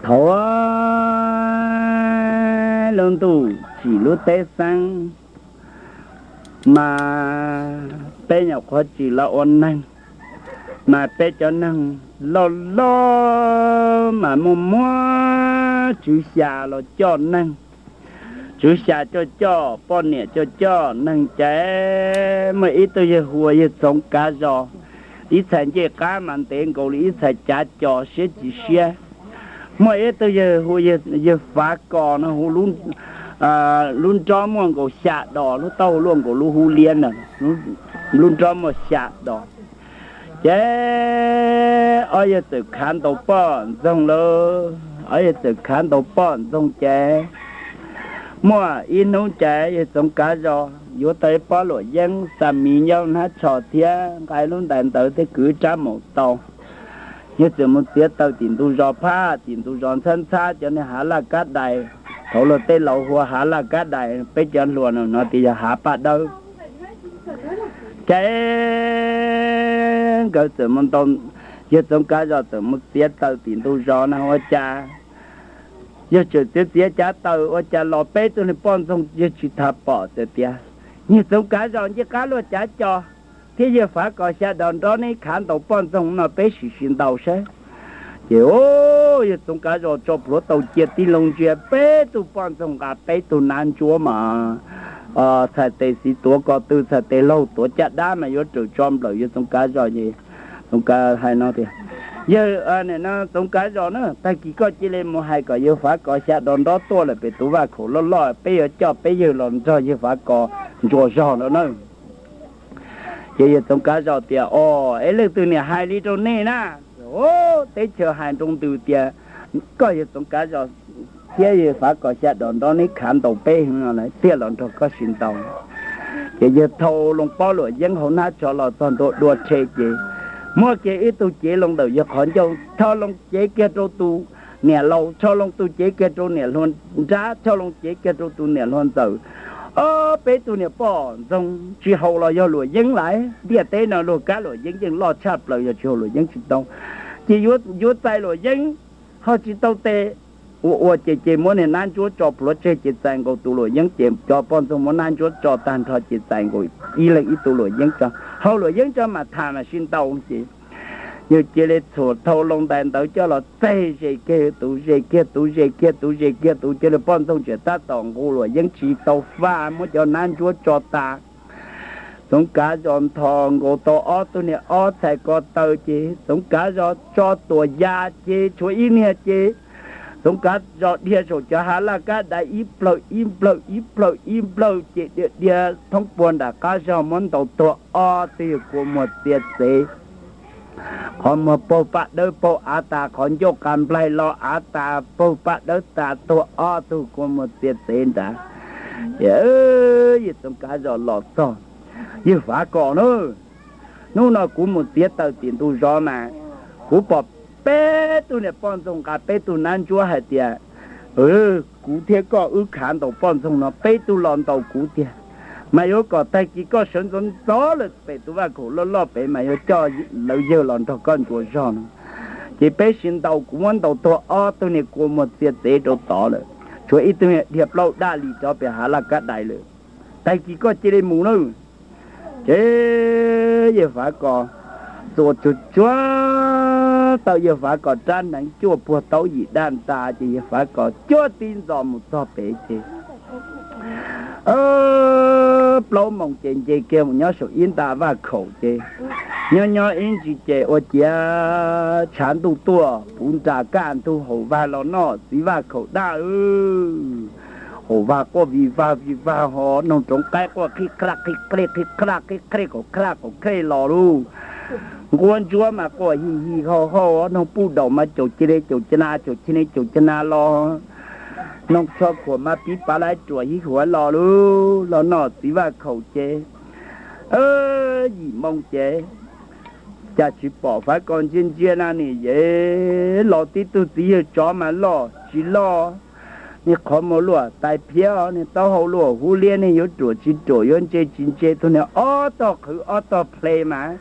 Thaum lub ntuj tsim lub teb xeeb, mas peb nyuam qhuav tsim los ua neeg, mas peb cov neeg loj loj mas muaj muab tswv xya los coj neeg. Tswv xya coj coj, poj niam coj coj, neeg ces muaj ib tug yawg hu ua yawg Txoov Kav Zos, ib txhais ncej qab mas ntev nkaus li ib txhais cav cos siab tsis siab. Muaj ib tug yawg hu yawg Fav Kos no, hu lub nrob muaj nkaus xya dos, lub taub hau luaj nkaus lub hub liab ntag, lub nrob muaj xya dos. Ces ob yawg txawm khav ntaus poj ntxoog lawm, ob yawg txawm khav ntaus poj ntxoog ces muaj ib hnub ces yawg Txoov Kav Zos yuav tau ib pob luam yeeb, xa miv nyob hnab tsho thiab nqa lub ntais ntawd thiab kwv rab maum tau. Yawg txawm mus txiav taws tim ntug zos phaj, tim ntug zos ntxhab ntxhab cov niag hav laj kab dais, thaum luag tej laus hu ua hav laj kab dais, peb cov hluas no tias yog hav paj dawb. Ces nkawd txawm mus ntaus, yawg Txoov Kav Zos txawm mus txiav taws tim ntug zos na ua cas, yawg tseem txiav txiav cav taws ua cas los peb tug niag poj ntxoog yawg tsis tas pom txawm tias, Yawg Txoov Kav Zos, ncej qab luaj cav cos thiab yawg Fav Kos xya dos nrob neb khav ntaus poj ntxoog no peb sim sim ntaus saib. Ces yawg Txoov Kav Zos tso plhuav taus cia tib loo ntsia peb tug poj ntxoog nqa peb tug nab ntsuab mas txhais tes xis tuav ko tw, txhais tes laug tuav caj dab mas yuav raws tso nplawm yawg Txoov Kav Zos es Txoov Kav hais no tias, Yawg, Txoov Kav Zos na, tag kis koj cia li mus hais kom yawg Fav Kos xya dos nrob tuaj lawm pem tus vaj khaum loj loj, peb yuav coj peb yawg los nrog yawg Fav Kos ntsuas zog no na. Ces yawg Txoov Kav Zos tias, Os, es leej twg niam hais li rau nej na? Teb chaws hais nroo ntws tias koj yawg Txoov Kav Zos thiab yawg Fav Kos xya dos nrob neb khav ntaus peb heev no lawm thiaj los nrog koj sim ntaus. Ces yawg thau loo pob luam yeeb hauv hnab tsho los txog ntua dua rhe ces muab kiag ib tug cev loo ntawm yawg qhov ncauj, thau loo cev kiag rau tus niam laus, thau loo tus cev kiag rau niam hluas nrab, thau loo cev kiag rau tus niam hluas ntxawm. Ob peb tug niam poj ntxoog tsis haus los yog luam yeeb lawm, ntiaj teb no luag kab luam yeeb yeej loj tshaj plaws, yog tsis haus luam yeeb tsis tau. Ces yuav txais luam yeeb ho tsis tau tes, ua ua ces ces muab niag nab ntsuab tso plhuav tseg ces txais nkaus tus luam yeeb, ces cov poj ntxoog muab nab ntsuab tso tag nrho ces txais nkaus ib leeg ib tug luam yeeb tso, haus luam yeeb tso mam tham mam sib ntaus ces yawg cia li txhuam thau loo ntais ntawd coj los txeg ze kiag tus ze kiag tus ze kiag tus ze kiag tus, cia li poj ntxoog tseem tab tom nqus luam yeeb tsis tau faj, muab cov nab ntsuab tso tas. Txoov Kav Zos nthos nkaus tau ob tug niag ob txhais ko taw ces Txoov Kav Zos tso tuam ya ces tshuav ib niag ces Txoov Kav Zos dhia saum cov hav laj kab dais ib plawg ib plawg ib plawg ib plawg ces dhia dhia thoob puag nram qab zog muab ntaus tuag ob tug yawg kua muag txiav txev. Qhov muag paug paj dawb paug av tas, qhov ncauj qa nplaig los av tas paug paj dawb tas, tuag ob tug kua muag txiav txev nrad. Ces yawg Txoov Kav Zos los txog, Yawg Fav Kos na, hnub no kuv mus txiav taws tim ntug zos mas kuv pom peb tug niag poj ntxoog nqa peb tug nab ntsuab hais tias kuv thiab koj wb khav ntaus poj ntxoog no peb tug los ntaus kuv tiag, mas yuav kom tag kis koj sawv ntxov ntxov lawm pem tus vaj khaum loj loj pem mas yuav coj lawv yawg los nrog koj ntsuas zog no. Ces peb sib ntaus, kuv muab ntaus tuag ob tug niag kua muag txiav txev rau tod lawm, tshuav ib tug niag dhia plaub daj li rov pem hav laj kab dais lawm. Tag kis koj cia li mus nawb. Ces Yawg Fav Kos txuas tsuag tsuag tau Yawg Fav Kos rab hneev cuaj puag taub yim daj ntas ces Yawg Fav Kos cuab tib ntxos mus txog pem ces plaub moos ces nce kiag mus nyob saum ib nta vaj khaum ces nyob nyob ib ntsis ces ua ciav tshav ntuj tuaj puv nras kaj ntug, haum vag los noj txiv vaj khaum daj. Haum vag quaj vij vag vij vag ho, noog roov qaib quaj qhib qhaj qhib qhaj qhib qhaj qhib qhaj qaum qhaj qaum qhaj los lauj. Nquab ntsuab mas quaj hij hij hau hau, noog puj daum mas caum cia li caum ca na caum cia li caum ca na los, noog tsho khuam mas pib pav lab ruam hib huav los lauj. Los noj txiv vaj khaum ces yim moo ces cas tsis pom Fav Kos ntsia ntsia na, nim yev los tib tug txiv yawg tsov mas loj tsis loj, niag qhov muag luaj tais phiab, niag taub hau luaj hub liab, niag yuav ruam tsis ruam yuav ntse tsis ntse, tus niag ob tog qhwv ob tog ple mas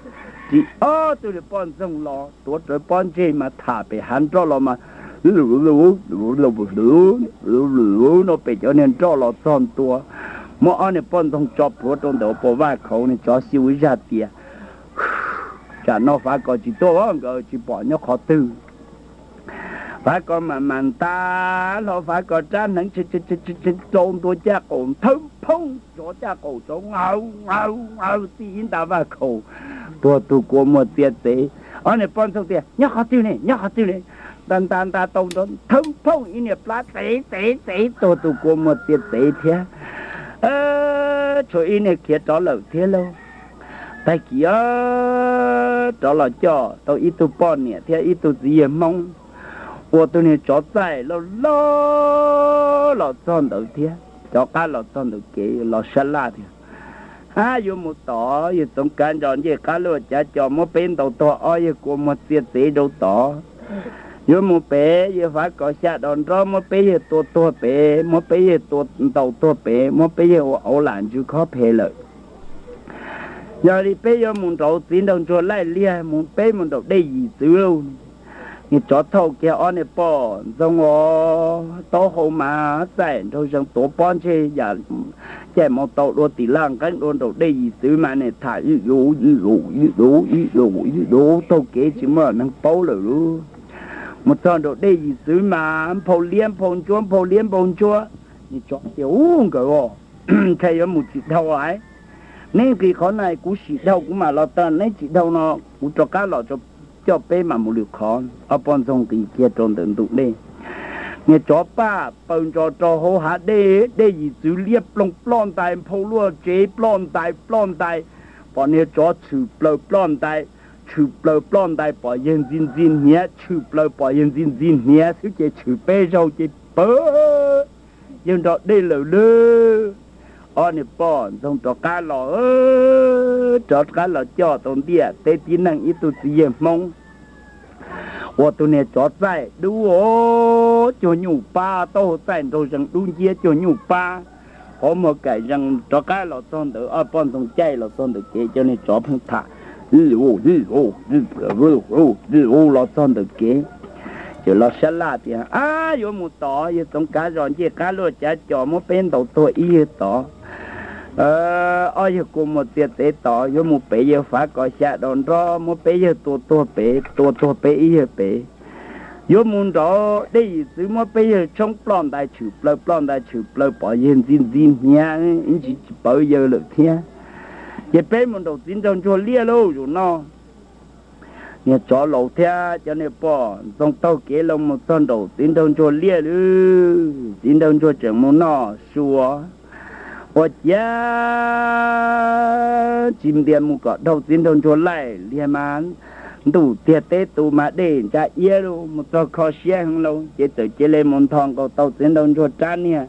ris ob tug niag poj ntxoog los tuav rawv pob ntseg mas tham pem hav nroj los mas Lub no pem cov niag nroj los txog ntua, muab ob niag poj ntxoog tso plhuav rau ntawm puas vaj khaum, niag tsov xyu ib zaj tias, tsam no Fav Kos tsis tuaj, nkawd tsis pom nyob qhov twg. Fav Kos mam mam nta hlo Fav Kos rab hneev rau ntua caj qaum, thawb phooj tsov caj qaum tsov, aw aw aw txij ib nta vaj khaum, tuag tug kua muag txia txev. Ob niag poj ntxoog tias, nyob qhov twg ne, nyob qhov twg ne? Nta nta nta tau nrov, thawb phooj ib niag plab txev txev txev, tuag tug kua muag txia txev thiab. Tshuav ib niag khiav rov lawm thiab lauj. Tag kis rov los coj tau ib tug poj niam thiab ib tug txiv yawg Hmoob, ua tus niag tsov txaij loj loj los txog ntawd thiab, rov qab los txog ntawm kev los sab laj tias, ab, yuav mus tod, yawg Txoov Kav Ntsos ncej qab luaj cav co muab peb ntaus tuag ob yawg kua muag txia txev rau tod. Yuav mus pem, yawg Fav Kos xya dos nrob muab peb yawg tua tuag pem, muab peb yawg tua ntaus tuag pem, muab peb yawg ua auv lam ntsws khob phem lawm. Yog li peb yuav mus nraud txiv nraug ntsuag laij liag, mus peb mus nraum dej yim txwv lauj. Niag tsov thauj kiag ob niag poj ntxoog os, taub hau mas txaij nraug zees tuav pob ntseg yam caij maus taus dua tim laj nqeeb dua nraum dej yim txwv mas niag tham ib lus ib lus ib lus ib lus ib lus taug kev tsis muaj neeg paub lawm lauj. Mus txog nraum dej yim txwv mas nphau liab nphau ntsuab nphau liab nphau ntsuab. Niag tsov tias, ub, nkawd os, ntshai yuav mus tsis dhau lawm. Neb nqis qhov na kuv sim dhau kuv mam los tau, neb tsis dhau no kuv rov qab los coj peb mam mus lwm qhov. Ob poj ntxoog nqis kiag rau ntawm ntug dej. Niag tsov paj paws ntsos rau hauv hav dej, dej yim txwv liab ploog ploj ntais, nphau luaj tsev ploj ntais ploj ntais, pom niag tsov tshwm plaws ploj ntais, tshwm plaws ploj ntais pom yawg ntxi ntxi hniav, tshwm plaws pom yawg ntxi ntxi hniav xwb ces tshwm peb zaug ces pawg yawg nrog dej lawm lauj. Ob niag poj ntxoog rov qab los, rov qab los coj tau ntiaj teb tib neeg ib tug txiv yawg Hmoob ua tus niag tsov txaij dub cuag nyuj pab, taub hau txaij nraug zees dub nciab cuag nyuj pab, qhov muag kaim zees rov qab los txog ntawd, ob poj ntxoog caij los txog ntawm kev, cov niag tsov pheej tham los txog ntawm kev, ces los sab laj tias, ab, yuav mus tod, yawg Txoov Kav Zos ncej qab luaj cav co muab peb ntaus tuag ib yawg tod, ob yawg kua muag txia txev tod, yuav mus pem, yawg Fav Kos xya dos nrob muab peb yawg tua tuag pem, tua tuag peb ib yawg pem. Yuav mus nraud dej yim txwv muab peb yawg tshoob ploj ntais tshwm plaws, ploj ntais tshwm plaws pom yawg ntxi ntxi hniav ib ntsis tsis pawv yawg lawm thiab. Ces peb mus nraum txiv nraug ntsuag liaj lauj zaum no. Niag tsov laus thiab cov niag poj ntxoog taug kev los mus txog nraum txiv nraug ntsuag liaj lauj, txiv nraug ntsuag tseem mus noj su, ua ciav tsis ntias mus kom dhau txiv nraug ntsuag laij liag mas ntuj tiag teb tu mas dej ntsa iab lauj, mus txog kho siab heev lauj, ces txawm cia li mus nthos nkaus tau txiv nraug ntsuag rab niag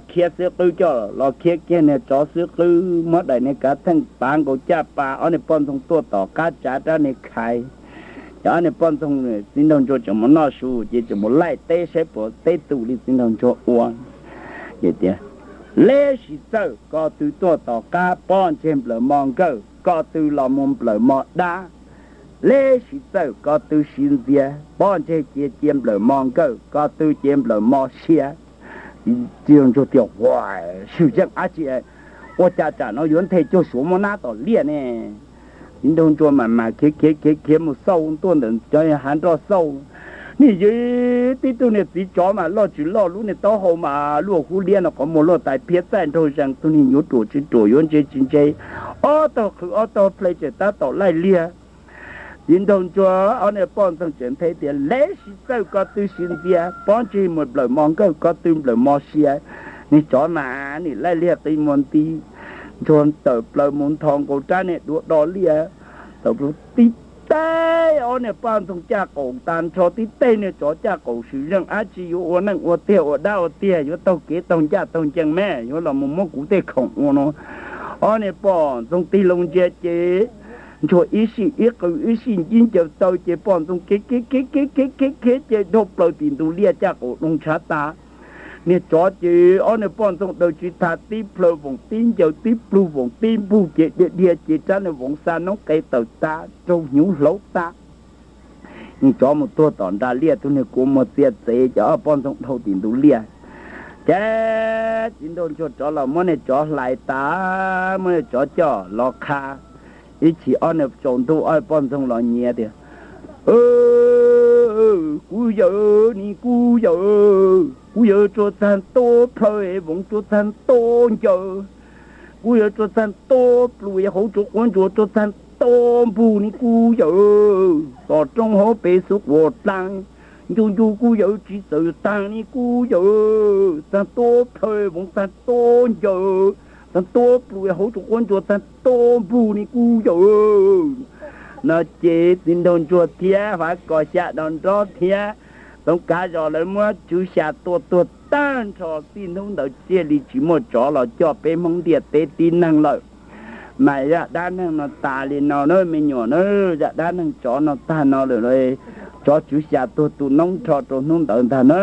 khiab xwb qwb coj los khiab kiag niag tsov xwb qwb, muab daim niag kav theej pav nkaus caj pas, ob niag poj ntxoog tuaj tom qab tsav rab niag khais. Ces ob niag poj ntxoog txiv nraug ntsuag tseem mus noj su ces tseem mus laij teb saib puas teb tu li txiv nraug ntsuag ua. Ces tias, leb sis txawj ko tw tuaj tom qab, pob ntseg nplawm mo nkawj, ko tw los mus nplawm mo dab. Leb sis txawj ko tw siv ntxias, pob ntseg cia cia nplawm mo nkawj, ko tw cia nplawm mo sia. Txiv nraug ntsuag tias, ua, swm zeej dab tsi, ua cas tsam no yuav nthe cuag suav muab nab tom liaj ne? Txiv nraug ntsuag mam mas khiav khiav khiav khiav mus xauj tuaj ntawm cov hav nroj xauj. Niag yawg, tib tug niag txiv tsov mas loj tsis loj, lub niag taub hau mas luaj hub liab no, qhov muag luaj tais phiab, txaij nraug zees, tug niag yuav ruam tsis ruam, yuav ntse tsis ntse, ob tog qhwv ob tog ple tseem tab tom laij liag. Txiv nraug ntsuag ob niag poj ntxoog tseem nthe tias, leb sis txawj ko tw siv ntxias, pob ntseg mus nplawm mo nkawj, ko tw nplawm mo sia. Niag tsov mas nim laij liag qi muag nti, ntsuag tawm plaws mus nthos nkaus rab niag duav do liaj, tau tib teg ob niag poj ntxoog caj qaum tas nrho, tib teg niag tsov caj qaum, swm zeej dab tsi yuav ua neej ua tiag ua dab ua tiag, yuav taug kev taug ncaj taug ncees me, yuav los mus muab kuv tej khoom ua no. Ob niag poj ntxoog tig loo ntsia ces ntsuag ib sij ib qw ib sij ntsib ncaws taw ces poj ntxoog khiav khiav khiav khiav khiav khiav khiav ces dhau plaws tim ntug liaj caj qaum doo ntshav tas. Niag tsov ces ob niag poj ntxoog daws tsis tag, tib plhaw voos tib ncaws, tib plug voos tib npug ces dhia dhia ces rab niag voos xa noob qes tawm tas, raug hnyuv hlauv tas. Tsov mus tuag tom nram liaj, tus niag kua muag txias txev, ces ob poj ntxoog dhau tim ntug liaj. Ces txiv nraug ntsuag rov los muab niag tsov hlais tas, muab niag tsov coj los qha. Ib chim ob niag tsaus ntuj ob poj ntxoog los nyiav tias, Kuv yawm, ni kuv yawm, kuv yawm tsuas txag nto plhaw, voov tsuas txag nto ncaws, kuv yawm tsuas txag nto plhu, hauv tsuas quav ntsuas tsuas txag nto npug, ni kuv yawm, tom roob hauv pes xub quas dlaag, ncu ncu kuv yawm tsis txawm taag, ni kuv yawm txag nto plhaw, voov txag nto ncaws, txag nto plhu, hauv tsuas quav ntsuas txag nto npug, ni kuv yawm. No ces txiv nraug ntsuag thiab Fav Kos xya dos nrob thiab Toov Kav Zos lawv muab tswv xya tua tuag tag nrho. Txij hnub ntawd thiaj li tsis muaj tsov los coj peb Hmoob ntiaj teb tib neeg lawm. Mas zaj dab neeg no tas li no na me nyuam na. Zaj dab neeg tsov no tag no lawm, tsov tswv xya tuag tu noob nrho rau hnub ntawd ntag na.